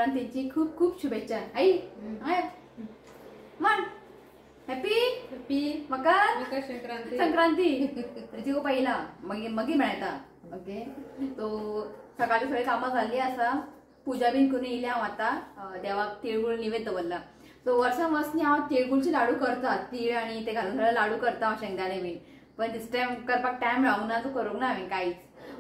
संक्रांतीची खूप खूप शुभेच्छा. आई म्हण हॅपी हॅपी मकर संक्रांती. संक्रांती ऋतिको पहिला मागीर मागीर मेळटा. ओके तो सकाळी सगळी कामां जाल्ली आसा, पुजा बीन करून येयल्या हांव आतां. देवाक तिळगुळ निवेद दवरला. सो वर्सां वर्स न्ही हांव तिळगुळचे लाडू करता, तीळ आनी ते घालून सगळे लाडू करता हांव, शेंगदाणे बीन. पण दीस टायम करपाक टायम रावूंक ना, तो करूंक ना हांवें कांयच.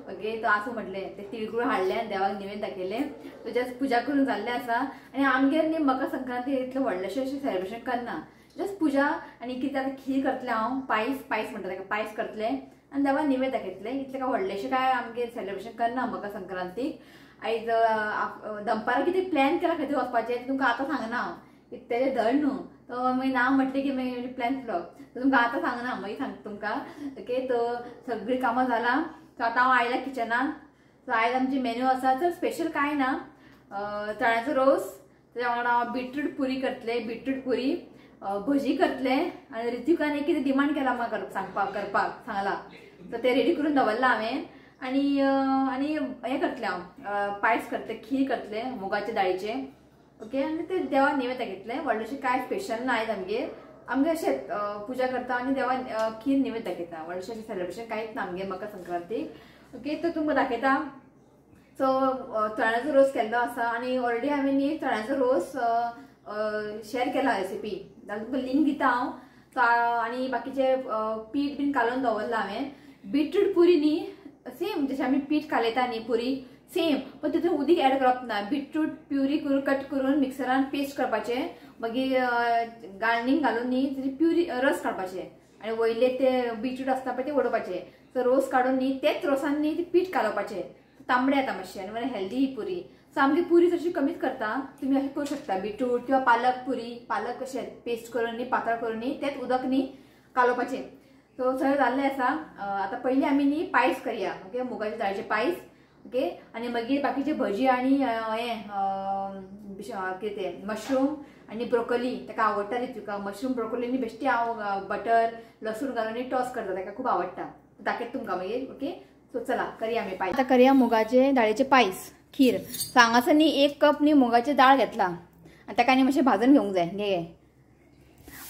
ओके तो आसूं म्हटलें ते तिळगुळ हाडले आनी देवाक निवेद दाखयलें. सो जस्ट पुजा करून जाल्लें आसा. आनी आमगेर न्ही मकर संक्रांती इतलें व्हडलेशें अशें सेलिब्रेशन करना, जस्ट पुजा आनी कितें आतां खीर करतलें हांव, पायस पायस म्हणटा ताका, पायस करतलें आनी देवाक निवेद दाखयतलें. इतलें काय व्हडलेशें काय आमगेर सेलिब्रेशन करना मकर संक्रांतीक. आयज दनपारां कितें प्लॅन केला खंय वचपाचें तुमकां आतां सांगना हांव, तेजें धड न्हू तो मागीर ना म्हटलें की मागीर प्लॅन फ्लॉप, तो तुमकां आतां सांगना, मागीर सांगता तुमकां. ओके तो सगळीं कामां जालां. सो आतां हांव आयला किचनान. सो आयज आमची मेन्यू आसा चड स्पेशल कांय ना, चण्याचो रोस, तेज्या वांगडा हांव बिटरूट पुरी करतलें, बिटरूट पुरी, भजी करतलें. आनी ऋतिकान एक कितें डिमांड केला म्हाका सांगपाक करपाक सांगलां, सो तें रेडी करून दवरलां हांवें. आनी आनी हें करतलें हांव, पायस करतलें, खीर करतलें मुगाचे दाळीचें. ओके आनी ते देवाक निवेद दाखयतलें. व्हडलेशें कांय स्पेशल ना आयज आमगेर, आमगेर अशेंच पुजा करता आनी देवाक खीर निवेद दाखयता. व्हडलेशें अशें सेलिब्रेशन कांयच ना आमगेर मकर संक्रांतीक. ओके तो तुमकां दाखयता. सो चण्याचो रोस केल्लो आसा आनी ऑलरेडी हांवें न्ही चण्याचो रोस शेअर केला रेसिपी, जाल्यार तुमकां लिंक दिता हांव. सो आनी बाकीचे पीठ बीन कालोवन दवरलां हांवें. बिटरूट पुरी न्ही सेम जशें आमी पीठ कालयता न्ही पुरी सेम, पण तितून उदीक ऍड करप ना. बिटरूट प्युरी करून कट करून मिक्सरान पेस्ट करपाचें, मागीर गार्निंग घालून न्ही तेजी प्युरी रस काडपाचें आनी वयले ते बिटरूट आसता पळय ते उडोवपाचे. सो रोस काडून न्ही तेच रोसान न्ही ते पीठ कालोवपाचें, तांबडे येता मातशें आनी बरें हेल्दी ही पुरी. सो आमगे पुरी तशी कमीच करता, तुमी अशें करूं शकता बिटरूट किंवा पालक पुरी, पालक अशें पेस्ट करून न्ही पातळ करून न्ही तेच उदक न्ही कालोवपाचें. सो सगळें जाल्लें आसा. आतां पयलीं आमी न्ही पायस करया. ओके मुगाचे दाळीचे पायस. ओके आनी मागीर बाकीचे भजी आनी हें कितें तें मशरूम आनी ब्रोकली, ताका आवडटा ती तुका मशरूम ब्रोकली न्ही बेश्टी हांव बटर लसूण घालून न्ही टॉस करता, ताका खूब आवडटा. दाखयता तुमकां मागीर. ओके सो चला करया आमी पायस. आतां करया मुगाचे दाळीचे पायस खीर. सो हांगासर न्ही 1 कप न्ही मुगाची दाळ घेतला आनी ताका न्ही मातशें भाजून घेवंक जाय. घे घे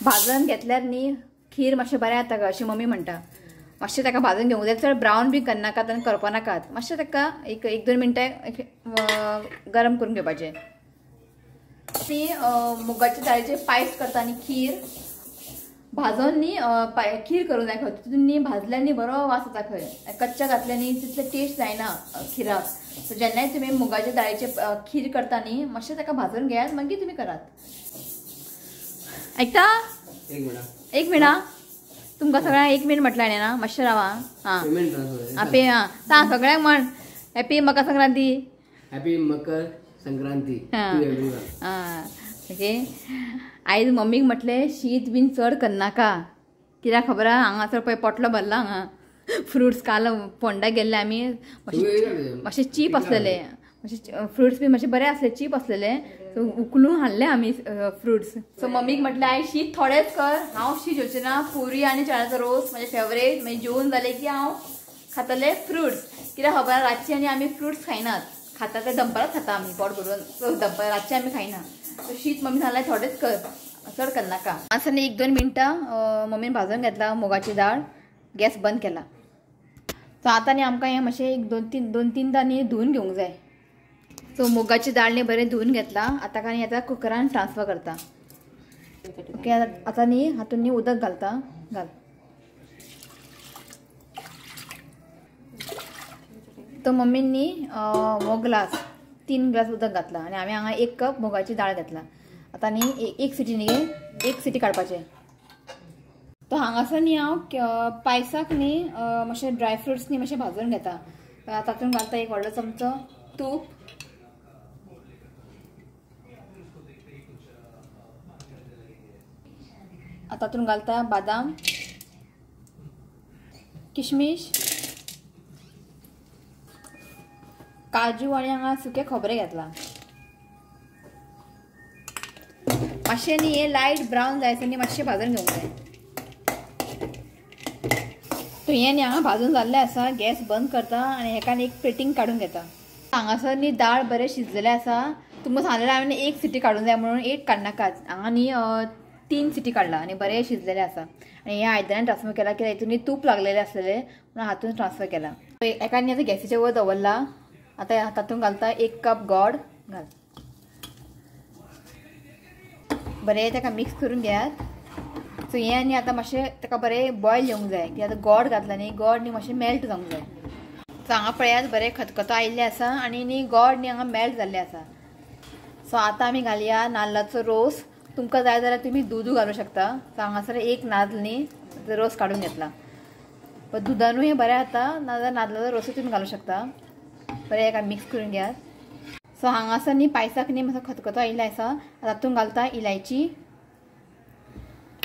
भाजून घेतल्यार न्ही खीर मातशें बरें जाता अशें मम्मी म्हणटा. मातशें ताका भाजून घेवंक जाय, चड ब्रावन बी करनाकात आनी करपा नाकात, मातशें ताका एक एक दोन मिनटां गरम करून घेवपाचें. ती मुगाच्या दाळीचे पायस करता आनी खीर भाजून न्ही खीर करूंक जाय खंय, तितून न्ही भाजल्यार न्ही बरो वास येता खंय, कच्चा घातल्यार न्ही तितले टेस्ट जायना खिराक. सो जेन्नाय तुमी मुगाच्या दाळीचे खीर करता न्ही मातशें ताका भाजून घेयात मागीर तुमी करात. आयकता? एक मिनट तुमकां सगळ्यांक 1 मिनट म्हटलें ना, मातशें रावा. हां पे हां सांग सगळ्यांक म्हण हॅपी मकर संक्रांती. हॅपी मकर संक्रांती. हां ओके आयज मम्मीक म्हटलें शीत बीन चड करनाका, कित्याक खबर आहा हांगासर पळय पोटलो भरला हांगा फ्रुट्स, काल फोंडा गेल्ले आमी, मातशे चीप आसलेले, मातशे फ्रुट्स बी मातशे बरे आसले, चीप आसलेले, सो उखलून हाडले आमी फ्रुट्स. सो मम्मीक म्हटलें आयज शीत थोडेंच कर, हांव शीत जेवचें ना, पुरी आनी चण्याचो रोस म्हजें फेवरेट, मागीर जेवन जालें की हांव खातलें फ्रुट्स. कित्याक खबर आहा रातचे आनी आमी फ्रुट्स खायनात, खाता ते दनपारांच खाता आमी पोट भरून, सो दनपार रातचें आमी खायना. सो शीत मम्मी सांगलें थोडेंच कर, चड करनाका. आसा न्ही 1-2 मिनटां मम्मीन भाजून घेतला मुगाची दाळ, गॅस बंद केला. सो आतां न्ही आमकां हें मातशें एक दोन तीनदां न्ही धुवन घेवंक जाय. सो मुगाची दाळ न्ही बरें धुवन घेतला, आतां काय आतां कुकरान ट्रान्सफर करता. ओके आतां न्ही हातून न्ही उदक घालता, घाल. तो मम्मीन न्ही हो ग्लास 3 ग्लास उदक घातला आनी हांवें हांगा 1 कप मुगाची दाळ घातला. आतां न्ही एक सिटी न्ही 1 सिटी काडपाचें. तो हांगासर न्ही हांव पायसाक न्ही मातशें ड्राय फ्रुट्स न्ही मातशें भाजून घेता. तातूंत घालता 1 व्हडलो चमचो तूप, तातूंत घालता बादाम, किशमिश, काजू आनी हांगा सुकें खोबरें घेतलां. मातशें न्ही हें लायट ब्रावन जायसर न्ही मातशें भाजून घेवंक जाय. तो हें न्ही हांगा भाजून जाल्लें आसा, गॅस बंद करता आनी हेका एक प्लेटींग काडून घेता. हांगासर न्ही दाळ बरें शिजलेलें आसा. तुमकां सांगलेलें हांवें एक सिटी काडूंक जाय म्हणून एक काडनाकात. हांगा न्ही 3 सिटी काडला आनी बरें शिजलेलें आसा. आनी ह्या आयदनान ट्रान्सफर केला कित्याक हितून तूप लागलेलें आसलेलें म्हणून हातून ट्रान्सफर केला. एका न्ही आतां गॅसीचेर वयर दवरला. आतां तातूंत घालता 1 कप गोड घाल. बरें ताका मिक्स करून घेयात. सो हें आनी आतां मातशें ताका बरें बॉयल येवंक जाय कित्याक आतां गोड घातला न्ही, गोड न्ही मातशें मेल्ट जावंक जाय. सो हांगा पळयात बरें खतखतो आयिल्लें आसा आनी न्ही गोड न्ही हांगा मेल्ट जाल्लें आसा. सो आतां आमी घालया नाल्लाचो रोस. तुमकां जाय जाल्यार तुमी दूदू घालूं शकता. सो हांगासर 1 नाल्ल न्ही रोस काडून घेतला. पण दुदानूय हें बरें जाता, नाजाल्यार नाल्लाचो रोसूय तुमी घालूं शकता. बरें एका मिक्स करून घेयात. सो हांगासर न्ही पायसाक न्ही मातसो खतखतो आयिल्लो आसा. तातूंत घालता इलायची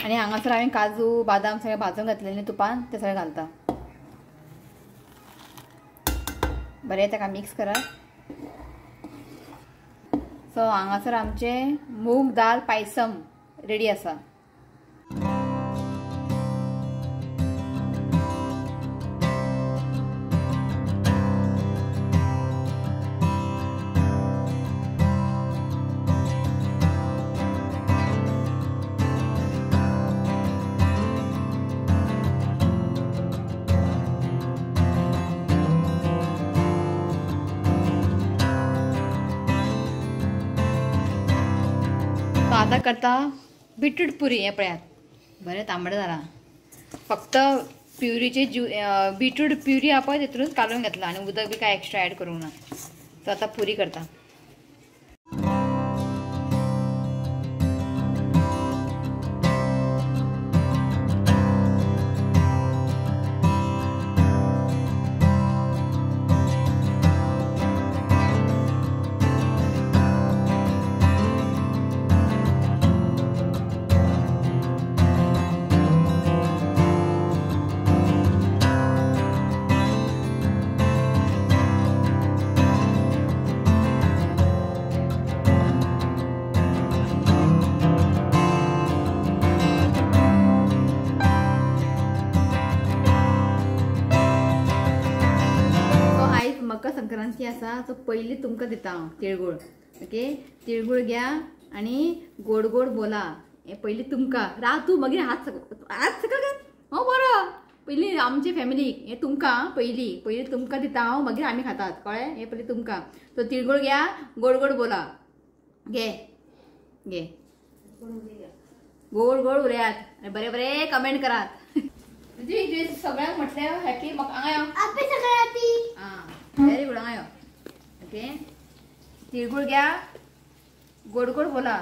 आनी हांगासर हांवें काजू बादाम सगळें भाजून घातलेले तुपान ते सगळें घालता. बरें ताका मिक्स करात. सो हांगासर आमचें मूग दाल पायसम रेडी आसा. आतां करता बिटरूट पुरी. हें पळयात बरें तांबडें जालां. फक्त प्युरीचे बिटरूट प्युरी आहा पळय तितूनच काडून घेतला आनी उदक बी कांय एक्स्ट्रा एड करूंक ना. सो आतां पुरी करता. मकर संक्रांती आसा सो पयली तुमकां दिता हांव तिळगुळ. ओके, तिळगुळ घ्या आनी गोड गोड बोला. हें पयली तुमकां रातू मागीर हात हात सकयल घाल. हो बरो पयली आमचे फॅमिलीक हें तुमकां पयली पयली तुमकां दिता हांव, मागीर आमी खातात. कळ्ळें? हें पयली तुमकां. सो तिळगुळ घ्या, गोड गोड बोला. घे घे गोड गोड उलयात आनी बरें बरें कमेंट करात. सगळ्यांक म्हटलें हॅपी हांगा. Very good. हांगा यो. ओके, तिळगुळ घ्या, गोड गोड बोला.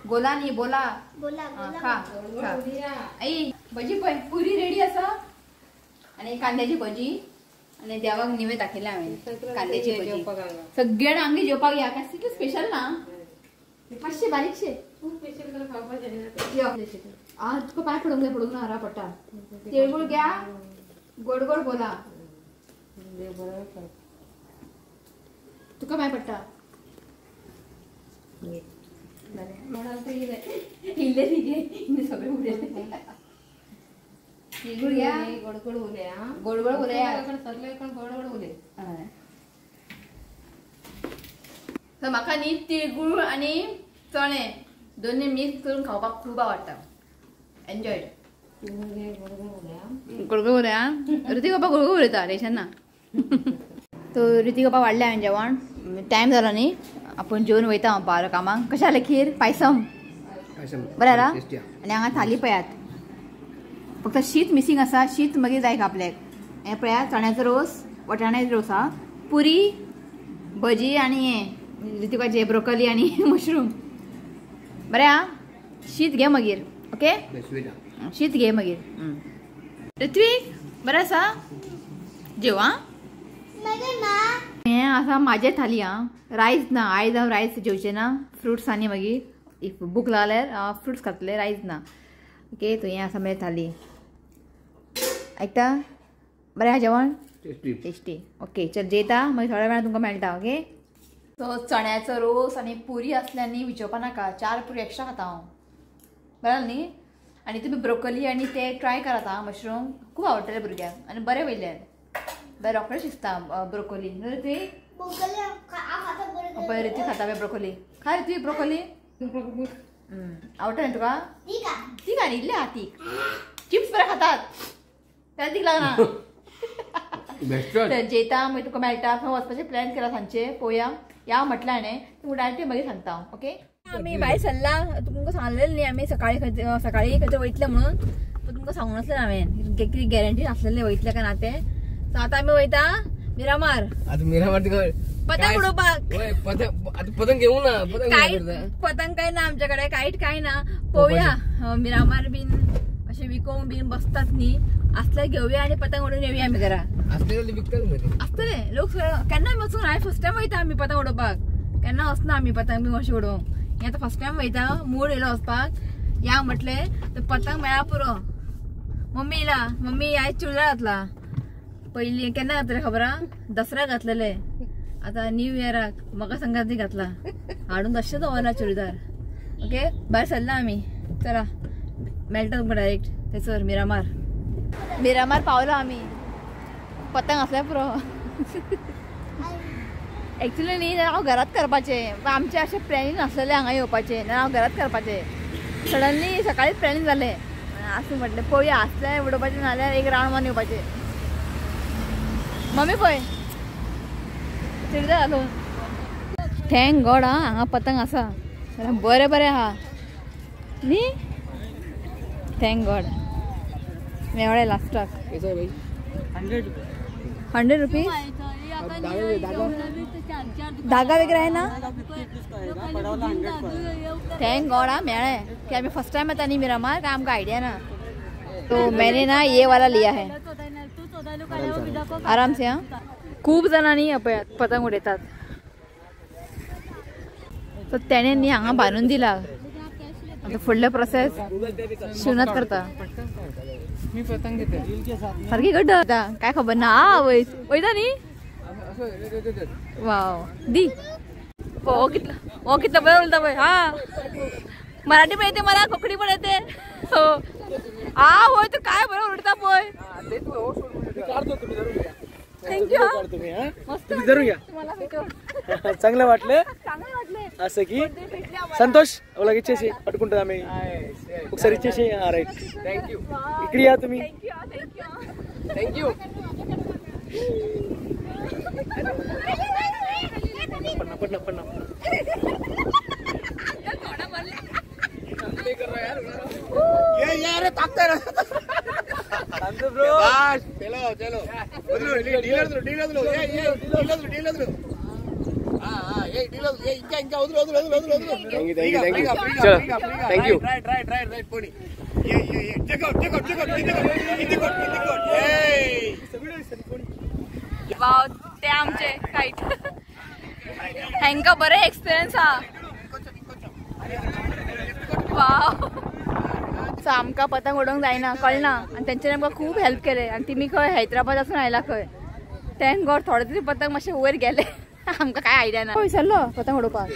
गोला न्ही बोला. खा आई भजी पळय पुरी रेडी आसा आनी कांद्याची भजी आनी देवाक निवेद दाखयल्या हांवें कांद्याची भजी. सगळ्यांनी आमगे जेवपाक या. काय तितलें स्पेशल ना, मातशें बारीकशें. तुका पांय पडूंक जाय, पडूंक ना हरा पडटा. तिळगुळ घ्या, गोड गोड बोला. तुका पांय पडटा. इल्ले तिगे सगळे उलयले. तिळगुळ घ्या, गोड गोड उलया, गोड गोड उलया, सगळे गोड गोड उलय. म्हाका न्ही तिळगुळ आनी चणे दोन्ही मिक्स करून खावपाक खूब आवडटा. एन्जॉय. गोड गोड उलया. ऋतिक बाबा गोड गोड उलयता, टेन्शन ना. तो ऋतिक बाबा वाडले हांवें जेवण. टायम जालो न्ही, आपूण जेवन वयता हांव बारा कामाक. कशें जालें खीर पायसम? बरें जाला. आनी हांगा थाली पळयात, फक्त शीत मिसींग आसा. शीत मागीर जाय आपल्याक. हें पळयात चण्याचो रोस, वटाण्याचो रोस आहा, पुरी, भजी आनी हें ऋतिकाचें ब्रोकली आनी मशरूम. बरें आहा. शीत घे मागीर. ओके, शीत घे मागीर. ऋत्विक बरें आसा? जेव. आं, हें आसा म्हाजें थाली. आं, रायस ना आयज हांव रायस जेवचें ना. फ्रुट्स आनी मागीर if book लागल्यार फ्रुट्स खातले, रायस ना. ओके, तो हें आसा म्हाजें थाली. आयकता? बरें आहा जेवण? टेस्टी. ओके, चल जेयता, मागीर थोड्या वेळान तुमकां मेळटा. ओके, सो चण्याचो रोस आनी पुरी आसल्यार न्ही विचोवपा नाका. 4 पुरी एक्स्ट्रा खाता हांव. बरें न्ही? आनी तुमी ब्रोकली आनी ते ट्राय करात आं. मशरूम खूब आवडटले भुरग्यांक आनी बरें वयल्यान बरें रोखडें शिजता ब्रोकोली. न्हू ऋत्विक? पळय ऋत्विक खाता पळय ब्रोकोली. खाय ऋत्विक ब्रोकोली. आवडटा न्ही तुका? तीख आनी इल्लें आहा तीख. चिप्स बरें खातात तेन्ना तीख लागना. तर जेता मागीर तुका मेळटा. खंय वचपाचें प्लॅन केला सांजचे पळोवया. या म्हटलें हाणें तुमकां डायरेक्ट मागीर सांगता हांव. ओके आमी भायर सरला. तुमकां सांगलेलें न्ही आमी सकाळी सकाळी खंय वयतले म्हणून. तुमकां सांगून नासलें हांवें कितें गॅरंटी नासलेलें वयतलें काय ना तें. सो आतां आमी वयता मिरामार. आतां मिरामार पतंग उडोवपाक. पतंग घेवू ना. पतंग काय ना आमच्याकडे, कायट काय ना. पळोवया मिरामार बीन अशें विकोंक बीन बसतात न्ही, असले घेवया आनी पतंग उडोवन येवया आमी घरा. आसतले लोक केन्ना वचून. हांवें फर्स्ट टायम वयता आमी पतंग उडोवपाक. केन्ना वचना आमी पतंग बीन अशें उडोवंक. हें आतां फर्स्ट टायम वयता. मूड येयलो वचपाक. या म्हटलें तर पतंग मेळा पुरो. मम्मी येयला. मम्मी आयज चुडीदार घातला. पयलीं केन्ना घातले खबर आहा? दसऱ्याक घातलेले. आतां न्यू इयराक मकर संक्रांती घातला. हाडून तशेंच दवरला चुडीदार. ओके भायर सरला आमी. चला मेळटा तुमकां डायरेक्ट थंयसर मिरामार. मिरामार पावला आमी. पतंग आसल्यार पुरो. एक्चुअली न्ही हांव घरात करपाचें, पण आमचें अशें प्लॅनिंग नासलेलें हांगा येवपाचें. ना हांव घरात करपाचें. सडनली सकाळीच प्लॅनिंग जालें. आसूं म्हटलें पळोवया आसल्यार उडोवपाचें नाल्यार एक रावंड मारून येवपाचें. मम्मी पळय चुडीदार घालून. Thank God हा हांगा पतंग आसा. बरें बरें आहा न्ही. Thank God मेवळे लास्टाक. 100 रुपीज. धागा वगैरे आहे ना. Thank God हा मेळे की आम्ही फर्स्ट टाइम येता न्ही मिरामार, काय आमकां आयडिया ना. तो मैंने ना ये वाला लिया है. आराम से. हा खूप जणांनी पतंग उडयतात. तर त्याने न्ही हांगा बांदून दिला. आतां फुडलो प्रोसेस शिवनाथ करता. मी पतंग घेते सारखी घट्ट जाता काय खबर ना. आ वय वयता न्ही. वाव दी हो कितला हो कितला बरं उलता पळय. हा मराठी पण येते मला, कोकणी पण येते. हो आ होय तू काय बरं उडता पळय. Thank you. मस्त चांगलं वाटलं. असं की संतोष ओला ఇచ్చేసి పట్టుకుంటుంది ఆమె. ఒకసారి ఇచ్చేసి. Right thank you. इकडे या तुम्ही. Thank you. पन्ना पन्ना पन्ना चलो चलो dealer dealer dealer thank you. वाव ते आमचे काईट. हेंका बरें एक्सपिरियन्स आहा. वाव सो आमकां पतंग उडोवंक जायना कळना आनी तेंच्यांनी आमकां खूब हेल्प केले. आनी तिमी खंय हैदराबादासून आयला खंय. Thank God थोडे तरी पतंग मातशे वयर गेले. आमकां काय आयडिया ना. विसरलो पतंग उडोवपाक.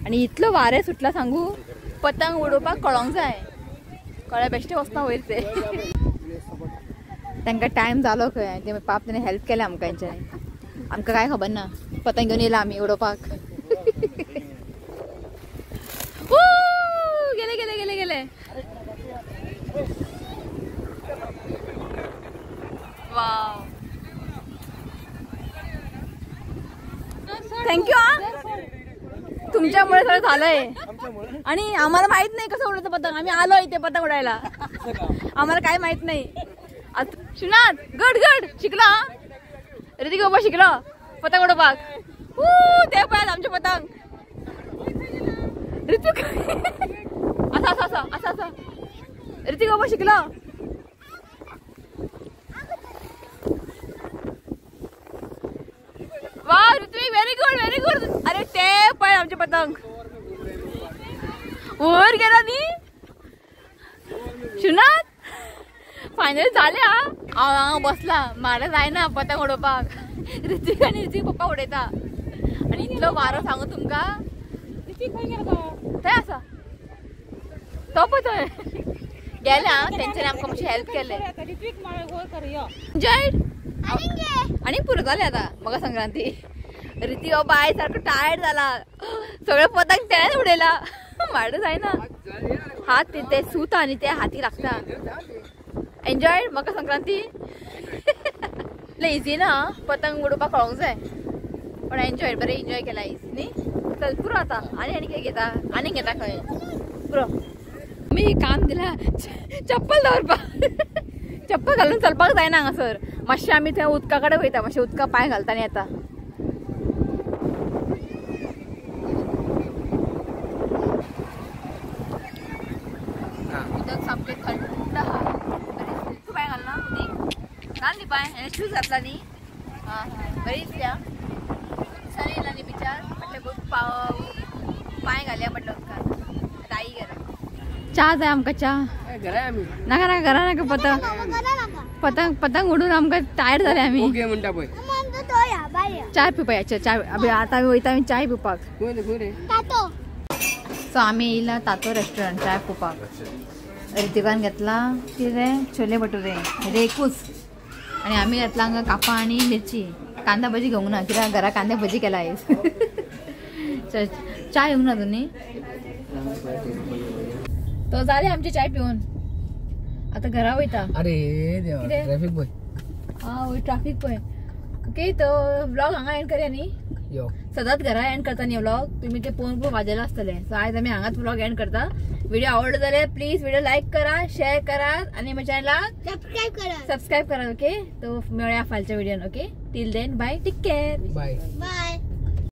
आनी इतलो वारें सुटला सांगू, पतंग उडोवपाक कळोंक जाय. कळ्ळें बेश्टें वचना वयर ते. तांकां टायम जालो खंय. ते पाप तेणें हेल्प केलें आमकां हेंच्यांनी. आमकां कांय खबर ना. पतंग घेवन येयला आमी उडोवपाक. गेले गेले गेले गेले. वाव thank you. हा तुमच्यामुळे सगळं झालंय. आणि आम्हाला माहित नाही कसं उडवतं पतंग. आम्ही आलो इथे पतंग उडायला, आम्हाला काय माहित नाही. शिवनाथ गड गड शिकलो. ऋतिक बाबा शिकलो पतंग उडोवपाक. ते पळयात आमचे पतंग. ऋतिक असं असं असं असं असं. ऋतिक बाबा शिकलो. वा Ritwik very good very good. अरे ते पळय आमचे पतंग वर गेला न्ही. शिवनाथ फायनल जाले. हा हांव हांगा बसला, म्हाका जायना पतंग उडोवपाक. ऋतिक आनी ऋतिक पप्पा उडयता. आनी इतलो वारो सांगू तुमकां. थंय आसा तो पळय थंय गेले. हा तेंच्यांनी आमकां मातशें हेल्प केलें. एन्जॉय आनी पुरो जालें आतां मकर संक्रांती. रिती हो बाय सारको टायर्ड जाला, सगळे पतंग तेणेच उडयला, म्हाडू जायना. हात ते सूत आनी ते हाती लागता. एन्जॉय मकर संक्रांती. इझी ना पतंग उडोवपाक कळोंक जाय, पण एन्जॉय बरें एन्जॉय केला आयज न्ही. चल पुरो आतां, आनी आनी कितें घेता, आनीक घेता खंय पुरो. आमी काम दिला चप्पल दवरपाक, चप्पल घालून चलपाक जायना हांगासर. मातशें आमी थंय उदका कडेन वयता, मातशें उदका पांय घालता आनी येता. उदक सामकें थंड आहा. तूं पांय घालना उदीक? घाल न्ही पांय, हेणें शूज घातला न्ही. आं बरी दिसल्या दिसांनी येयला न्ही बिचार, म्हटलें पांय घालया म्हटलें उदकान. आतां आई गेला. च्या जाय आमकां, च्या नाका नाका घरा नाका. पतंग पतंग पतंग उडून आमकां टायर्ड जाले आमी. चाय पिवपाक, चाय आतां आमी वयता आमी चाय पिवपाक. सो आमी येयला तातो रेस्टॉरंट चाय पिवपाक. ऋतिकान घेतला कितें छोले भटुरे हे एकूच, आनी आमी घेतला हांगा कापां आनी मिरची. कांदा भजी घेवंक ना कित्याक घरा कांदा भजी केला आयज. चाय घेवंक ना तुमी? तो जाले आमची चाय पिवन आतां घरा वयता. अरे देवा, ट्रॅफिक पळय. आं वय ट्राफीक पळय. ओके तो व्लॉग हांगा एंड करया न्ही. सदांच घरा एंड करता न्ही व्लॉग, तुमी ते पळोवन पळोवन वाजेला आसतले. सो आयज आमी हांगाच व्लॉग एंड करता. व्हिडिओ आवडलो जाल्यार प्लीज व्हिडिओ लायक करा, शेअर करात आनी म्हज्या चॅनलाक सबस्क्रायब करात. ओके तो मेळया फालच्या व्हिडियोन. Okay till then bye, take care, bye.